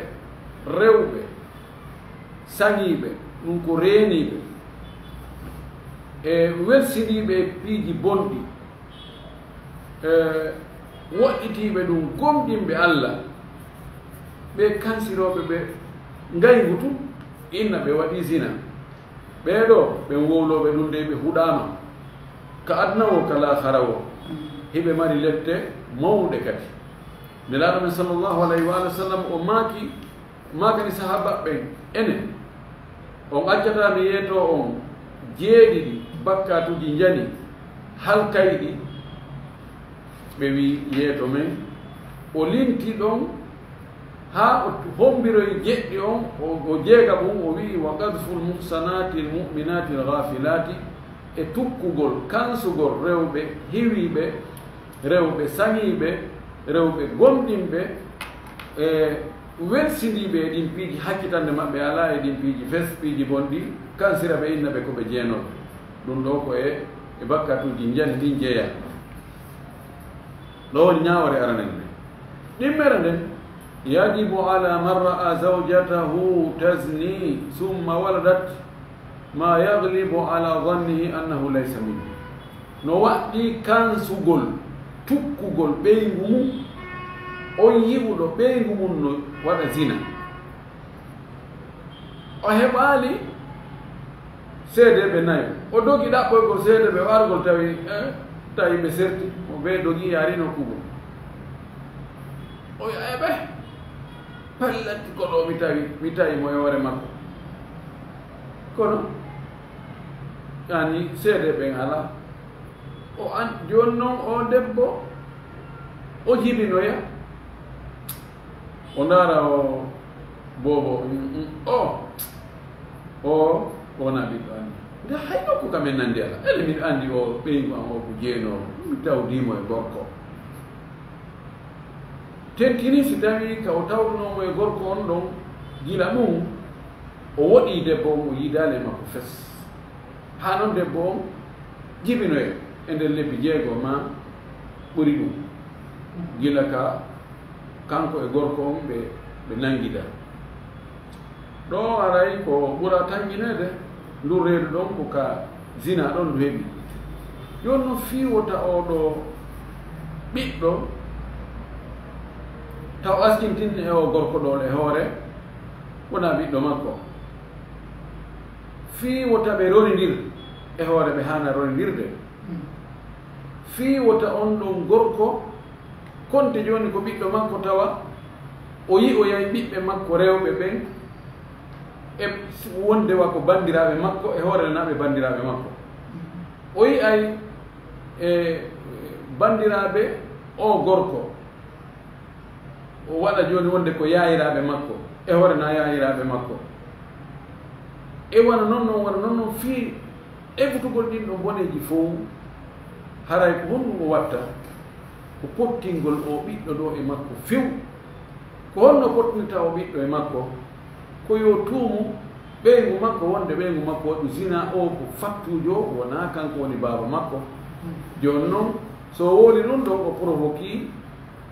rewɓe saŋiiɓe, ɗum ko reeniiɓe e welsindiiɓe e piiji bonɗi, e woɗɗitiiɓe ɗum gomɗinɓe Alla, ɓee kansirooɓe ɓe ngayngu tun, inna ɓe waɗii zina. Ɓee ɗoo, ɓen wowlooɓe ɗum de, ɓe huɗaama ka aduna woo, ka laakara woo. Hiɓe mari lette mawɗe kadi. Nelaaɗo men sallallahu alayhi wa sallam, o maaki, maakani sahaaba ɓen, enen, on accataa mi yeetoo on jeeɗiɗi bakkaatuuji njani halkayɗi? Ɓe wi'i, yeeto men. O linti ɗon haa o hombiroyi jeɗɗi on, o, o jeega ɗum, o wi'i, "Wa qadful muhsanati l mu'minati l ghafilati," e tukkugol, kansugol rewɓe hiwiiɓe, rewɓe saŋiiɓe, rewɓe gomɗinɓe, e welsindiiɓe e ɗin piiji, hakkitande maɓɓe alaa e ɗin piiji fes, piiji bonɗi, kansira ɓe, inna ɓe ko ɓe jeenooɓe. Ɗum ɗoo ko e, e bakkatuuji njani ɗin jeyaa. Ɗo woni ñaawore aranere nden. Ɗimmere nden, "Yajibu ala man ra'a zawjatahu tazni summa waladat ma yaglibu ala zannihi annahu laysa minhu." No waɗɗii kansugol, tukkugol ɓeyngu mum, on yi'uɗo ɓeyngu mum no waɗa zina. O heɓaali seedeeɓe nayo. O dogi ɗaɓɓoygol seedeeɓe, o argol tawi, eh, tawi ɓe serti. Mo ɓe dogi yaari nokku goo. O wi'a, "Eɓe, pellati ko ɗo mi tawi, mi tawi mo e hoore makko." Kono, yani, seedeeɓe alaa. O an, jooni non o debbo, o jibinoya. O ndaara o boobo, mm, mm, o, o, o wona ɓiɗɗo anndi. Nde hay nokku kam en nanndi alaa. Ele miɗo anndi o ɓeyngu am o ko jeenoowo. Mi tawdii mo e gorko. Tentini si tawii ka o tawdunoo mo e gorko on ɗon, gila ɗum, o woɗii debbo on, o yiidaali e makko fes. Haa non debbo on jibinoya e nder lebbi jeego maa ɓuri ɗum, gila ka kanko e gorko on ɓe, ɓe nanngidaa. Ɗoo aray ko ɓura tanƴineede, ndun reedu ɗon ko ka zina ɗon ndu heɓi. Jooni non fii wota oo ɗoo ɓiɗɗo taw askintinne e oo gorko ɗoo e hoore, wonaa ɓiɗɗo makko. Fii wota ɓe ronindir e hoore ɓe haana ronindirde. Fii wota on ɗon gorko konte jooni ko ɓiɗɗo makko, tawa o yi'oyay ɓiɓɓe makko rewɓe ɓen e wonde wa ko banndiraaɓe makko, e hoore na ɓe banndiraaɓe makko. O yi'ay e banndiraaɓe oo gorko. O waɗa jooni wonde ko yaayiraaɓe makko, e hoore na yaayiraaɓe makko. E wano non non, wano non non fii evutugol ɗin ɗon boneeji fow, haray ko honɗum o watta? Ko pottingol oo ɓiɗɗo ɗoo e makko few. Ko honno pottinta oo ɓiɗɗo e makko? Ko yo tuumu ɓeyngu makko, wonde ɓeyngu makko waɗu zina, oo ko fattuujo, wonaa kanko woni baaba makko. Jooni non, so o wowli ɗum ɗon, o provoquii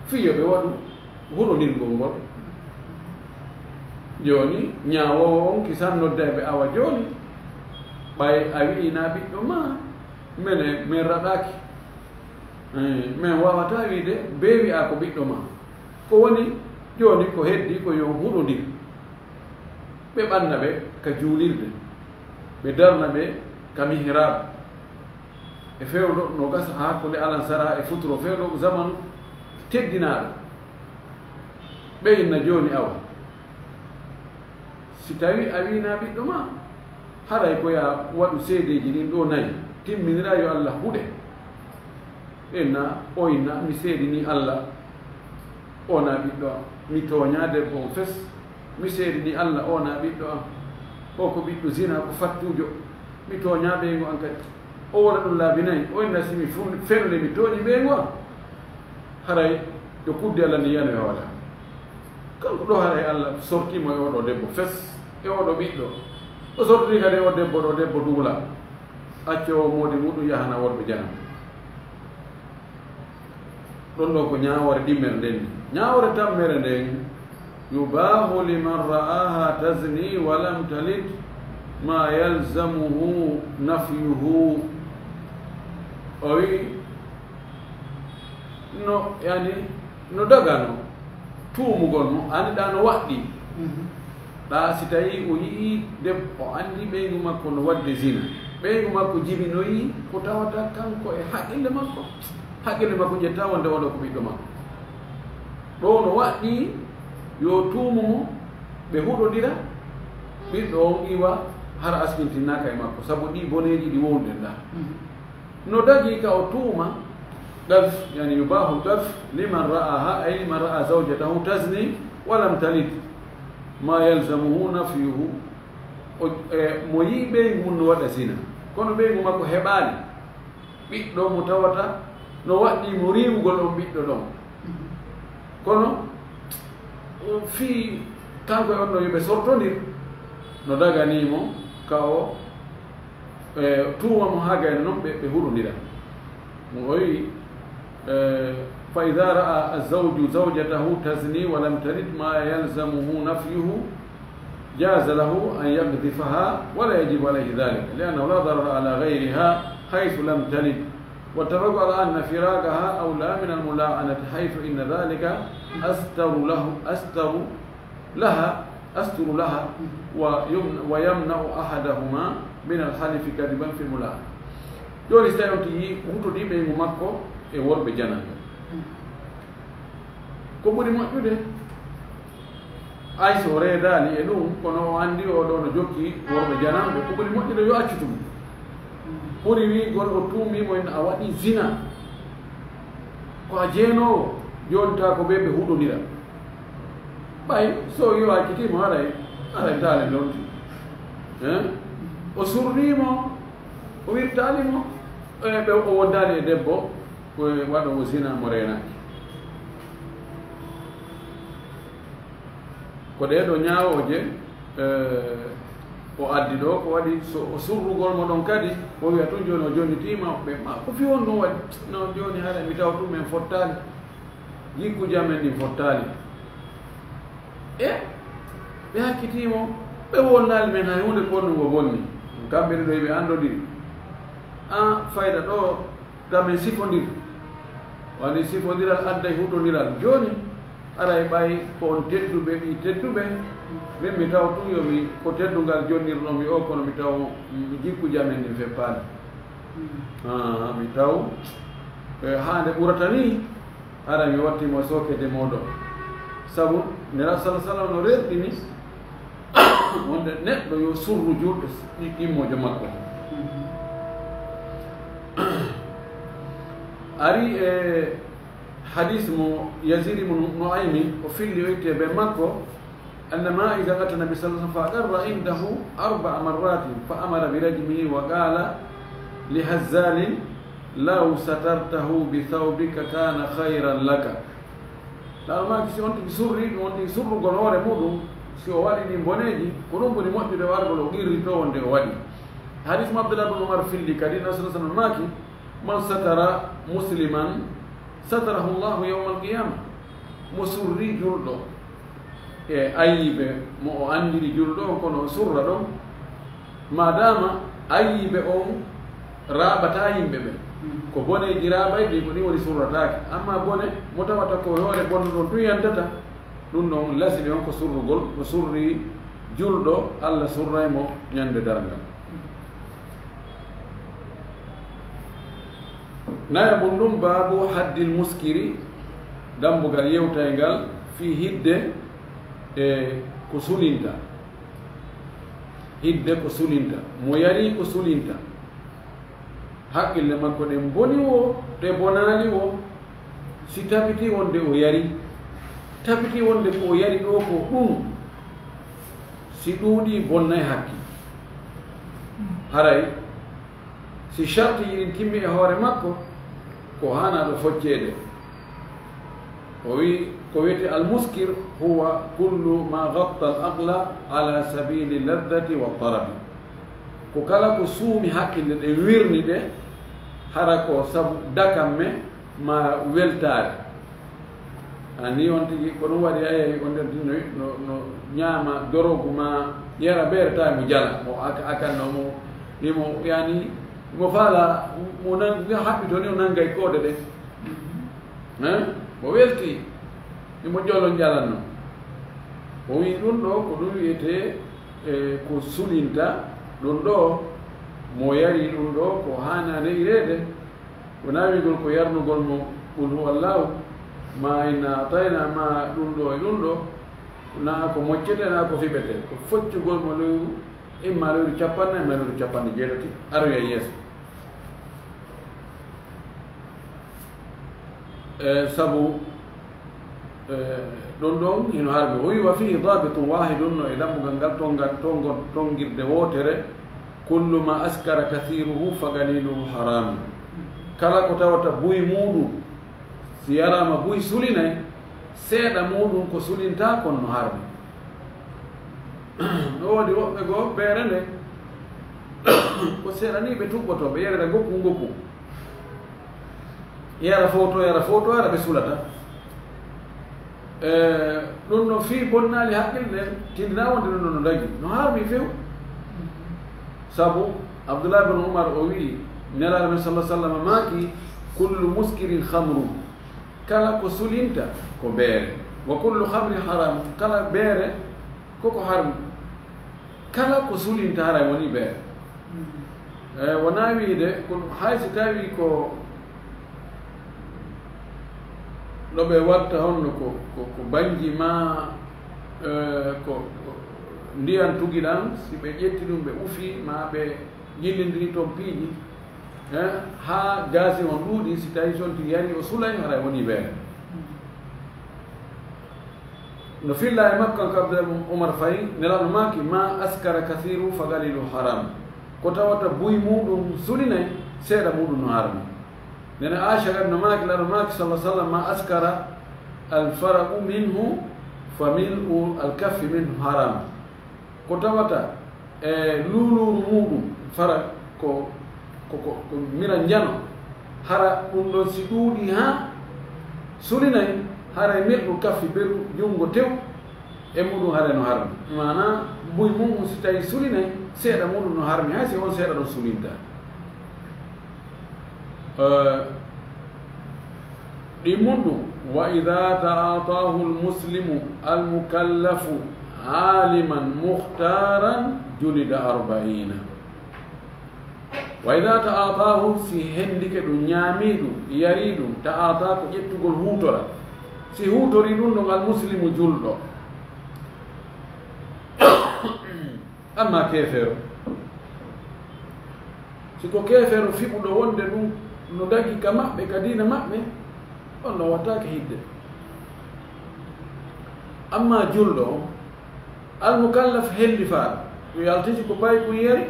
fii yo ɓe waɗu huɗondirgol ngol. Jooni, ñaawoowo on kisan nodda ɓe, awa jooni, ɓay a wi'ii na ɓiɗɗo maa, mene, men raɗaaki. Eh, men waawataa wi'ude bee wi'aa ko ɓiɗɗo maa. Ko woni jooni ko heddii ko yo huɗondir. Ɓe ɓanna ɓe ka juulirde, ɓe darna ɓe ka mihrab. E fewndo no gasa haa hakkunde alansara e futuro, fewndo ko zamanu teddinaaɗo. Ɓe inna jooni, awa, si tawii a wi'inaa ɓiɗɗo maa, haray ko yaa waɗu seedeeji ɗin ɗoo nayi, timminira yo Alla huɗe. Inna, o inna, mi seedinii Alla, o na ɓiɗɗo am. Mi tooñaa debbo on fes. Mi seedinii Alla, o na ɓiɗɗo am. O ko ɓiɗɗo zina, ko fattuujo. Mi tooñaa ɓeyngu an kadi. O wona ɗum laabi nayi. O inna, si mi fun-, fenude, mi tooñi ɓeyngu an, haray yo kuddi Alla ndi yano e hoore am. Kanko ɗoo, haray Alla sortii mo e oo ɗoo debbo fes, e oo ɗoo ɓiɗɗo. O sortii kadi e oo debbo ɗoo, debbo duula, accoowo moodi muɗum yahana worɓe jahannama. Ɗon ɗo ko ñaawoore ɗimmere nden ni. Ñaawoore tammere nden, yubaahu liman ra'aha tazni wa lam talid ma yalzamuhu nafyuhu. O wi, no, yani, no dagano tuumugol mo, anndi ɗa no waɗɗi. Mhm. Ɗa si tawi o yi'i debbo, o anndi ɓeyngu makko no waɗde zina. Ɓeyngu makko jibinoyi ko tawata kanko e haqqille makko. Haqqille makko ƴetta wonde oɗo ko ɓiɗɗo makko. Ɗo no waɗɗi yo tuumu mo, ɓe huɗodira, ɓiɗɗo on iwa hara askintinnaaka e makko, sabu ɗi boneeji ɗi wowluɗen ɗa. Mhm. No dagi ka o tuuma qadf, yani yubahu qadf liman ra'aha, ay liman ra'a zawjatahu tazni wa lam talid ma yalzamuhu nafyuhu. O, e, mo yi'i ɓeyngu mum no waɗa zina, kono ɓeyngu makko heɓaali ɓiɗɗo mo tawata no waɗɗi mo riiwugol on ɓiɗɗo ɗon. Kono, o fii kanko e on ɗon yo ɓe sortondir, no daganii mo ka o, e, tuuma mo haa gayno non ɓe, ɓe huɗondira. Mo o wi, e, fa idha ra'a az-zawju zawjatahu tazni wa lam talid ma yalzamuhu nafyuhu, jaza lahu an yaqdhifaha wa la yajibu alayhi dhalik, li annahu la darara ala ghayriha haythu lam talid. Wattafaqu ala anna firaqaha awla min al-mula'anati haythu inna dhalika astaru lahu, astaru laha, asturu laha, wa yum-, wa yamna'u ahadahuma min al-halifi kadiban fi mula'ana. Jooni, si tawi on tigi hutodii ɓeyngu makko e worɓe jananɓe, ko ɓuri moƴƴude, ay so o reedaali e ɗum, kono o anndi o ɗo no jokki worɓe jananɓe, ko ɓuri moƴƴude yo accu tun. Ɓuri wiigol o tuumii mo en a waɗi zina, ko a jeenoowo, jooni taa ko ɓe ɓe huɗondira. Ɓay so yo accitii mo, haray, haray taali lonti. Hein? O surrii mo, o wirtaali mo, e ɓe o wondaali e debbo, ko e waɗoowo zina mo reenaaki. Ko ɗee ɗoo ñaawooje, eh, o addi ɗoo, ko waɗi so o surrugol mo ɗon kadi, o wiya tun jooni o jonnitiima, ɓe ma, ko fii honɗum waɗi? No jooni haray mi tawa tun men fottaali, jikkuuji amen ɗin fottaali. E ɓe accitii mo, ɓe wondaali men hay huunde ko honɗum o bonni. Kamɓe ɗiɗo hiɓe anndodiri. An fayda ɗoo, ka men sifondir. Wani sifondiral adday huɗondiral. Jooni, haray ɓay ko on tedduɓe, ɓii tedduɓe, min mi taw tun yo mi ko teddungal jonnirɗon mi o, kono mi taw, mm, jikkuuji amen ɗin feppaali. Ah, mi taw, eh, haa nde ɓurata nii, haray mi watti mo e sookede mooɗon. Sabu Nelaaɗo sallallaahu alayhi wa sallam no rerɗini wonde neɗɗo yo surru juulɗo ɗi-, ɗimmoojo makko. Ari e hadis mo Yazid ibn Nu'aymi, o filli o itti e ben makko, anna Ma'izan ata Nabi sallallahu alaihi wasallam fa aqarra indahu arba'a marratin fa amara bi rajmihi wa qala li Hazzalin, "Law satartahu bi thawbika kana khayran laka." Laawol maaki, si on tigi surri ɗum, on tigi surrugol hoore muɗum, si o waɗi ɗin boneeji, ko ɗum ɓuri moƴƴude wargol o qirrito wonde o waɗi. Hadis mo Abdullah ibn Umar filli kadi, Nabi sallallahu alaihi wasallam maaki, "Man satara musliman, satarahu Allahu yawmal qiyama." Mo surri julɗo e ayibe mo o andiri julɗo on, kono o surra ɗon, madama ayibe on raaɓata yimɓe ɓen. Ko boneeji raaɓayɗi, ko ɗin woni surrataake. Amma bone mo tawata ko hoore bonno ɗon tun yantata, ɗum ɗon lasiɗi on ko surrugol, ko surri julɗo, Allah surray mo ñande darngal. Nayaɓun ɗum, baabu haddil muskiri, dambugal yewtayngal fii hidde e ko suninta. Hidde ko suninta. Mo yari ko suninta. Haqqille makko ɗen boni wo, ɗe bonaali wo, si tabitii wonde o yari, tabitii wonde ko o yari ɗoo ko ɗum, si ɗuuɗii, bonnay haqqi. Haray, si shartiiji ɗin timmi e hoore makko, ko haanaaɗo focceede. O wi, ko wiyetee al-muskir huwa kullu ma ghatta al-aqla ala sabili ladhati wa tarabi. Ko kala ko suumi haqqille ɗen, wirni ɗe, hara ko sabu dakamme ma weltaare. Ni on tigi, ko ɗum waɗi, a yehi, on nder no, no, no ñaama dorogu ma yara beere, tawi mo jala, mo aka-, akanno mo, ni mo, yani, mo faala, mo nan-, haɓɓi to ni, o nangay koode ɗe. Hein? Mo welti, ni mo jolon jalanno. O wi ɗum ɗo, ko ɗum wiyetee, e, ko sulinta, ɗum ɗo, mo yari ɗum ɗo, ko haanaani yireede. Wonaa wi'gol ko yarnugol mo Qul huwallahu, ma inna atayna, ma ɗum ɗo e ɗum ɗo, naa ko moccete, naa ko fiɓete. Ko foccugol mo lewru, imma lewru cappanɗe, imma lewru capanɗe jeetati, aroya yeeso. E, sabu, e, ɗum ɗon hino harmi. O wi, wa fihi dabitun wahidun, no e dambugal ngal tonga-, tongo-, tongirde wootere, kullu ma askara kathiruhu fa qaliluhu haram. Kala ko tawata buy muuɗum, si yaraama buy sulinay, seeɗa muuɗum ko sulinta kon no harmi. No woodi woɓɓe goo, beere nde, ko seeɗa ni ɓe tuɓɓotoo, ɓe yarira ngokku ngokku. Yara fow to, yara fow to, hara ɓe sulata. E, ɗum no fii bonnaali haqqille, tindinaa wonde ɗum no dagi. No harmi few. Sabu Abdullah bin Umar o wi'i, Nelaaɗo men sallallahu alaihi wasallam maaki, "Kullu muskirin khamrun." Kala ko sulinta ko beere. "Wa kullu khamrin haram." Kala beere koko harmi. Kala ko sulinta haray woni beere. E, wonaa wiide, kono hay si tawi ko no ɓe watta honno ko, ko, ko banji ma, e, ko, ko ndiyan tugiɗan, si ɓe ƴetti ɗum ɓe ufi, ma ɓe jillindiri toon piiji, e, haa gaasi on ɗuuɗi, si tawi sonti yari o sulay, haray woni beere. No filla e makko, kanko Abdullah ibn Umar fayi, Nelaaɗo maaki, "Ma askara kathiru fa qalilu haram." Ko tawata buy muuɗum sulinay, seeɗa muuɗum no harmi. Nene Aisha kadi no maaki, Nelaaɗo maaki, sallallahu alaihi wasallam, "Ma askara al-faraqu minhu fa mil'u al-kaffi minhu haram." Ko tawata e luuluuru muuɗum, fara ko, ko, ko, ko mira njano, hara ɗum ɗon si ɗuuɗii haa sulinay, haray mil'u kaffi beru junngo tew e muuɗum haray no harmi. Maanaa buy muuɗum si tawi sulinay, seeɗa muuɗum no harmi, hay si on seeɗa ɗon sulinta. Eh, ɗi mundu, "Wa idha ta'atahu al-muslimu al-mukallafu aliman mukhtaran julida arba'ina." "Wa idha ta'atahu", si hendike ɗum, ñaami ɗum, yari ɗum, ta'ata ko ƴettugol huutora. Si huutori ɗum ɗon al-muslimu julɗo. Amma keefeero, si ko keefeero fiɓuɗo wonde ɗum no dagi ka maɓɓe, ka diina maɓɓe, on ɗon wattaake hidde. Amma julɗo on, almukallaf hellifaaɗo, ɗum yaltiti ko paykun yari,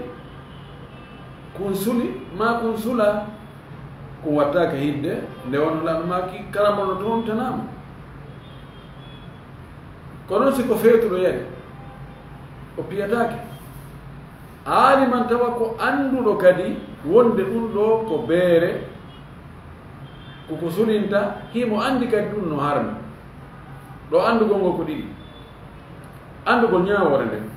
kun suli, maa kun sulaa, kun wattaake hidde, nde wonno lanɗo maaki karambono toon tanaama. Kono si ko feetuɗo yari, o piyataake. Aaliman tawa ko annduɗo kadi wonde ɗum ɗoo ko beere, ko ko suninta, himo anndi kadi ɗum no harmi. Ɗo anndugol ngol ko ɗiɗi. Anndugol ñaawoore nden.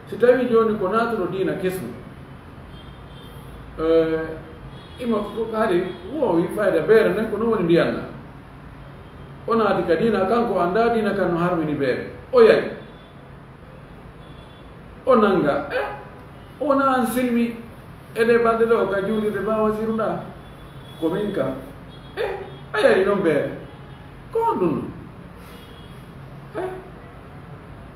Si tawii jooni ko naatuɗo diina kesu, eh, imo ko hari woowi fayda beere nden ko ɗum woni ndiyan na. O naati ka diina, kanko anndaa diina kan no harmini beere. O yari. O nannga. Eh, o wonaa an silmi e ɗee balɗe ɗoo ka juulirde ba wasiru ɗaa? Ko min ka. Eh, a yari noon beere. Ko honɗum ɗum? Eh?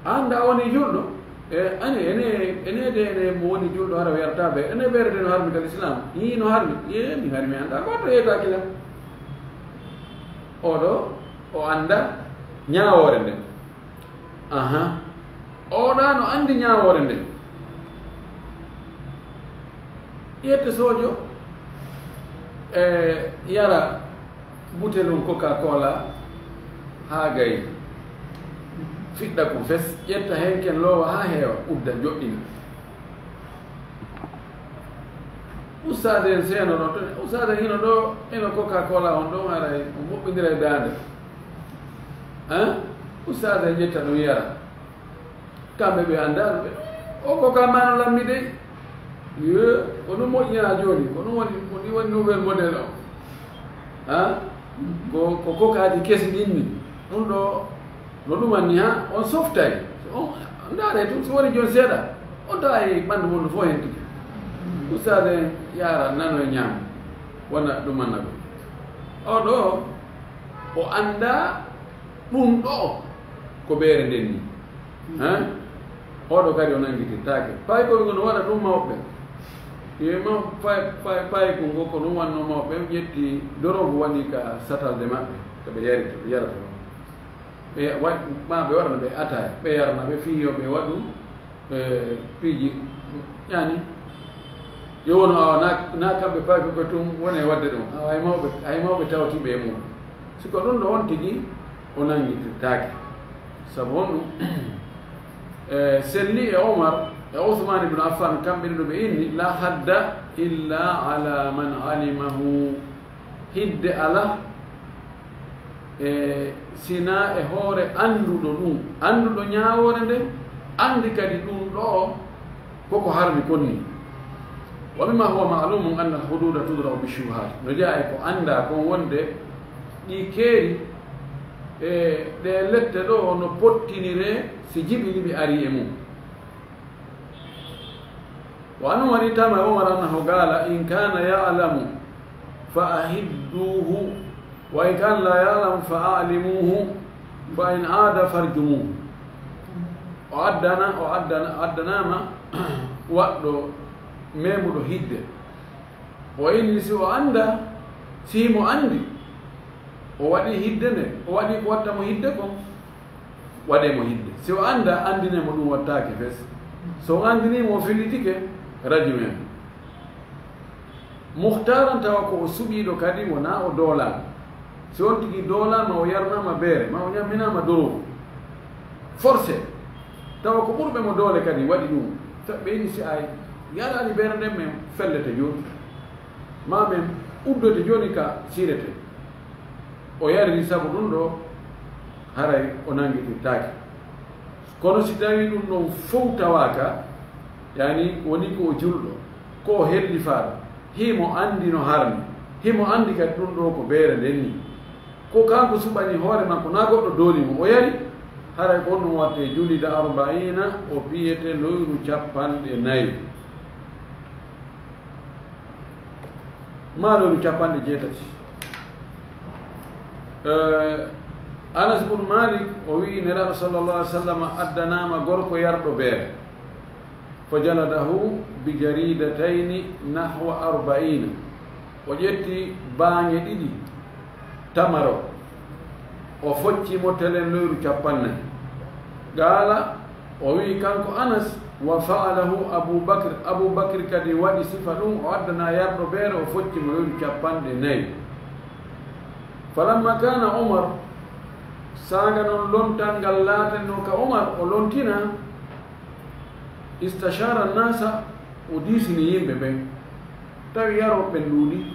A anndaa a woni julɗo? E, ani, ene, ene de, ene mo woni julɗo hara o yarata beere. Ene beere de no harmi ka lislaam. Ii, no harmi. Yee, mi harmi anndaa. Ko to yeetaaki lan? Oɗo, o anndaa ñaawoore nden. Aha. Oɗa no anndi ñaawoore nden. Ƴette soojo, e, yara butelun Coca-Cola haa gay. Fiɗɗa ko fes, ƴetta hen ken loowa haa heewa, udda, joɗɗina. Ustaade en seeno ɗon, to ustaade hino ɗo, eno Coca-Cola on ɗon, haray o moɓɓindira e daande. Hein? Ustaas e ƴetta ɗum yara. Kamɓe ɓe anndaa ɓe. O ko ka mano lammi dey. Ye, ko ɗum moƴƴinaa jooni. Ko ɗum woni, ko ɗum woni nouvel modèle o. Hein? Ko, ko kokaaji kesi ɗin ni. Ɗum ɗo, no ɗum anni ha, on softay. On, ndaare tun, si woni jooni seeɗa. On tawa e ɓanndu wondu fof hen tigi. Ustaas en yaara nano e ñaamo. Wona ɗum anna ɗum. O ɗo, o anndaa ɗum ɗo ko ɓeere nden ni. Hein? Oɗo kadi o nanngitirtaake. Paykol ngol no waɗa ɗum mawɓe. Yo ma-, pay-, pay-, paykol ngol ko ɗum wannoo mawɓe, ƴetti dorogu waɗi ka satalde maɓɓe, ko ɓe yari, ɓe yarata ɗum. Ɓe wa-, ma ɓe waɗana ɓe ataya, ɓe yarana ɓe fii yo ɓe waɗu, e, piiji, yani, yo wonu awa na, na kamɓe paykol ko tun woni e waɗde ɗum. Awa hay mawɓe, hay mawɓe tawti ɓe e mum. Si ko ɗum ɗo on tigi o nanngitirtaake. Sabu honɗum? E, selli e Omar e Usmaan ibn Affan, kamɓe ɗiɗo ɓe inni, "La hadda illa ala man alimahu." Hidde ala, e, sina e hoore annduɗo ɗum, annduɗo ñaawoore nde, anndi kadi ɗum ɗo koko harmi kon ni. Wa mimma huwa ma'lumun anna al-hududa tudra'u bi shubuhat. No jeyaa e ko anndaa kon wonde ɗi keeri, e, ɗe lette ɗo no pottinire si jiɓi liɓi ari e mum. Wa an Umar, tama Umar annahu qala, "In kana ya'lamu fa ahidduhu, wa in kana la ya'lamu fa a'limuhu, fa in aada farjumuhu." O addana, o addana, addanaama waɗɗo memuɗo hidde. O inni si o annda, si mo anndi, o waɗi hidde nde, o waɗi ko watta mo hidde kon, waɗe mo hidde. Si o annda, anndine mo ɗum wattaake fes. So o anndini mo, o fillitike, rajumen. Muhtaaran, tawa ko o suɓiiɗo kadi, wonaa o doolaama. Si on tigi doolaama, o yarnaama beere, ma o ñamminaama dorogu, forcé, tawa ko ɓurɓe mo doole kadi waɗi ɗum, ɓe inni si a yaraani beere nden, men fellete jooni, ma men uddote jooni ka siirete. O yariri sabu ɗum ɗo, haray o nanngitirtaake. Kono si tawii ɗum ɗon fow tawaaka, yani woni ko o julɗo, ko o hellifaaɗo, himo anndi no harmi, himo anndi kadi ɗum ɗo ko beere nden ni. Ko kanko suɓani hoore makko, naa goɗɗo dooli mo, o yari, haray ko on ɗum watte julida arba'iina, o piyete loyru capanɗe nayi. Maa loyru capanɗe jeetati. Eh, Anas bun Malik, o wi'i, Nelaaɗo sallallahu alaihi wasallam addanaama gorko yarɗo beere. Fa jaladahu bi jaridatayni nahwa arba'iina. O ƴetti baaŋe ɗiɗi tamaro, o focci mo telen loyru cappannayi. Qaala, o wi'i kanko Anas, "Wa fa'alahu Abu Bakr." Abu Bakr kadi waɗi sifa ɗum, o addana yarɗo beere, o focci mo loyru cappanɗe nayi. Falamma kana Umar, saanga non lontal ngal laatanno ka Umar, o lontina, istashara nasa, o diisini yimɓe ɓen. Tawi yarooɓe ɓen ɗuuɗi.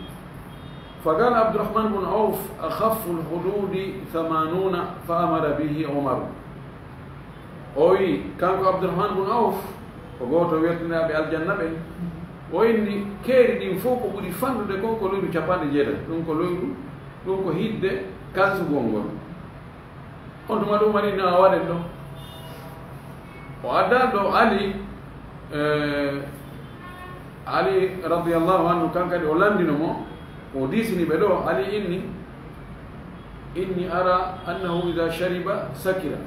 Fa qala Abdurrahman bun Auf, "Akhaffu al-hududi thamanuna, fa amara bihi Umar." O wi, kanko Abdurrahman bun Auf, ko gooto weltinaaɓe aljanna ɓen, o inni, keeri ɗin fow ko ɓuri fanɗude kon ko loyru capanɗe jeetati. Ɗum ko loyru, ɗum ko hidde kansugol ngol. On tuma ɗum waɗi no a waɗen ɗo. O adda ɗo Ali, eh, Ali radiyallahu anhu, kan kadi o landino mo, o diisini ɓe ɗo. Ali inni, "Inni ara annahu idha shariba sakira,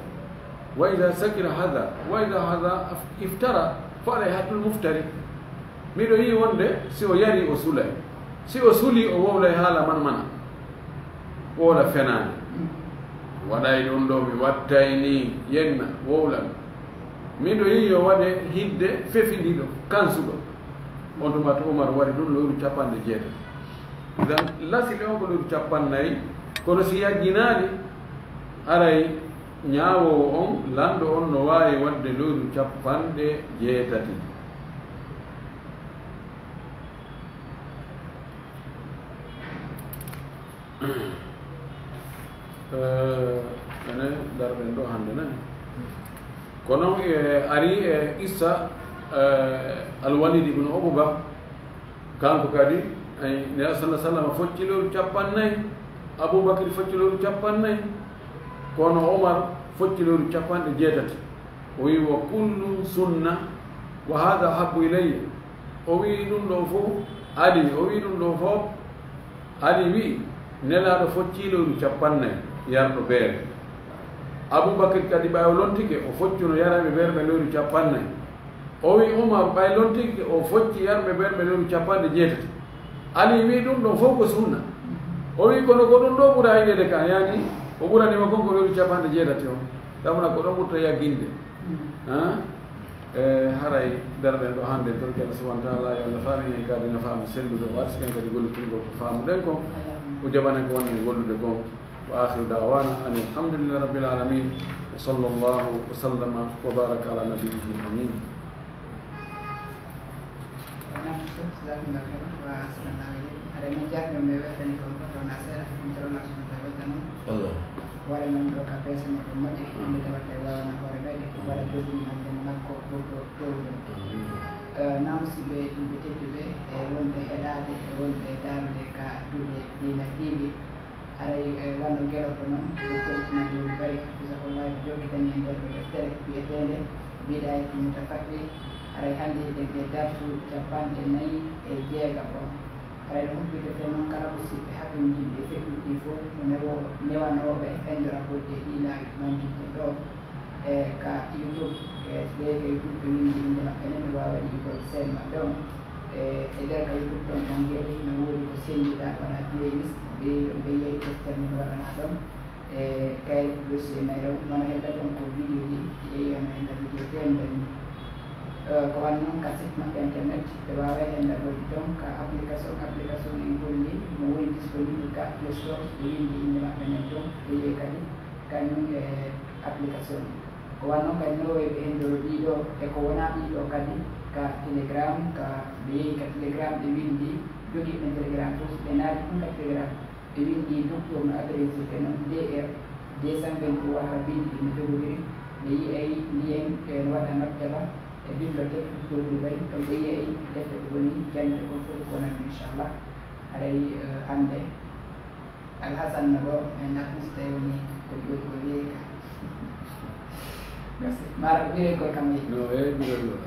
wa idha sakira hadha, wa idha hadha af-, iftara, fa alayhi haddul muftari." Miɗo yi'i wonde si o yari o sulay, si o suli o wowlay haala man mana. Wowla fenaande. Waɗay ɗum ɗo mi wattay ni yenna wowla. Miɗo yi'i yo waɗe hidde fefindiɗo, kansuɗo. On tuma to Umar waɗi ɗum loyru capanɗe jeetati. Idan lasili on ko loyru capannayi, kono si yajjinaali, aray ñaawoowo on, lanɗo on no waawi waɗde loyru capanɗe jeetati. Eh, Ene darɗen ɗo hannde ne. Kono e ari e issa, eh, Alwalid ibn Uqba, kanko kadi, ay, Nela sallallahu alaihi wasallam focci lewru capannayyi, Abubakar focci lewru capannayyi, kono Omar focci lewru capanɗe jeetati. O wi, "Wa kullu sunna, wa hadha habbu ilayya." O wi ɗum ɗo fof, Ali, o wi ɗum ɗo fof, Ali wi, Nelaaɗo focci lewru capannayyi yarɗo beere. Abubakar kadi ɓay o lontike, o foccuno yarayɓe beere ɓe lewru capannayyi. O wi Umar ɓay lontike, o focci yarɓe beere ɓe lewru capanɗe jeetati. Ali wi ɗum ɗon fof ko sunna. O wi kono ko ɗum ɗo ɓura yiɗede kan, yani o ɓuranima kon ko lewru capanɗe jeetati on. Tamna ko ɗon ɓurta yagginde. Ha? E haray darɗen ɗo hannde, torki Allah subhanahu wa ta'ala, yo Allah faamin en kadi no faamu sellude, o arsiken kadi gollitugol ko faamuɗen kon, o jaɓanen ko wonɗen gollude kon. Wa akhiru da'wana anil hamdulillahi rabbil alamin. Wa sallallahu wa sallama wa baraka ala nabiyyina amin. Wa ahsanallahu ilaykum. Haray min jarno mi weltani kon fof, wona seeɗa, min toro Allah subhanahu wa ta'ala weltano. Allah. Waɗa noon ɗo ka peese mo ɗum moƴƴi, hande tawata e wawana hoore ɓeyde, waɗa jogii hande makko ɓurɗo towde. Eh, na musidɓe julɓe tedduɓe, e wonɓe heɗaade, e wonɓe daarude ka duɗe diina tiiɗi. Haray, eh, wano gelooɗo noon, ko Koltinajoori Bari, hafisahullah, ko jokkitani en nder ɗo deftere wi'eteende Bidaayatu Mutafakki. Haray hannde eɗen e darsu capanɗe nayi e jeegaɓo. Haray no humpitete noon kala musidɓe hatonjinɓe e feƴƴuɗi ɗi fof, no newo-, newanooɓe endoragoji e ɗii laawi ɓannginte ɗo. E ka YouTube, e so ɓe ka YouTube ɓe winndi innde maɓɓe ne, ɓe waawa yi'ugol seen maɓɓe on. E, e nder ka YouTube ɗon, on ngeeɗi no woodi ko senndiɗaa, wona playlist, ɓe, ɓe yehi deftere men waɗanaa ɗon. E kayre dossier nayo, wona henda ɗon ko vidéo ji, yehi wona henda vidéo teemedere ni. E, ko wan noon ka site maɓɓe internet, ɓe waawa henda goɗɗi ɗon ka application, application en holli no woni disponible ka Play Store, ɓe winndi innde maɓɓe men ɗon, ɓe yehi kadi kañum e application. Ko wanno kadi no e ɓe hendo ɗiɗo e ko wona ɗiɗo kadi ka Telegram, ka ɓe yehi ka Telegram, ɓe windi jogiiɓe Telegram fof, ɓe naati ɗum ka Telegram, ɓe windi docteur no adressé ɓe noon D R deux cent vingt-trois, ka bindi ɗi no jogodiri, ɓe yi'ay lien, ɓe no waɗa maktaba e bibliothèque docteur Dubaï, ɗon ɓe yi'ay defte ɗe woni jannde kon fof ko nan, inchallah. Haray, eh, hannde Alhasan no ɗo, mais ndax musidɓe woni ko jooɗi ko weeyi ka. Merci. Mara ko ɓirey gol kam yehi. No, e ɓirey gol.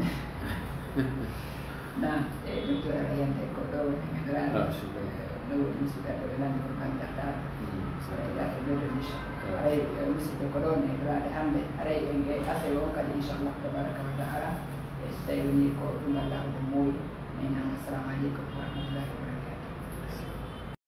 Na, e docteur aɗa yante ko ɗo woni e dara. Ah, super. No woni musidɓe ɓe landi ko kam jaxtaar. Mm, super. Ay, jaxtaar ɗo ɗo mission. Ah. Ay, eh, musidɓe ko ɗo ne dara de hannde. Aray en e asay o kadi, inchallah, tabaraka wa taala. E so tawi woni ko ɗum Allah ko moƴƴi.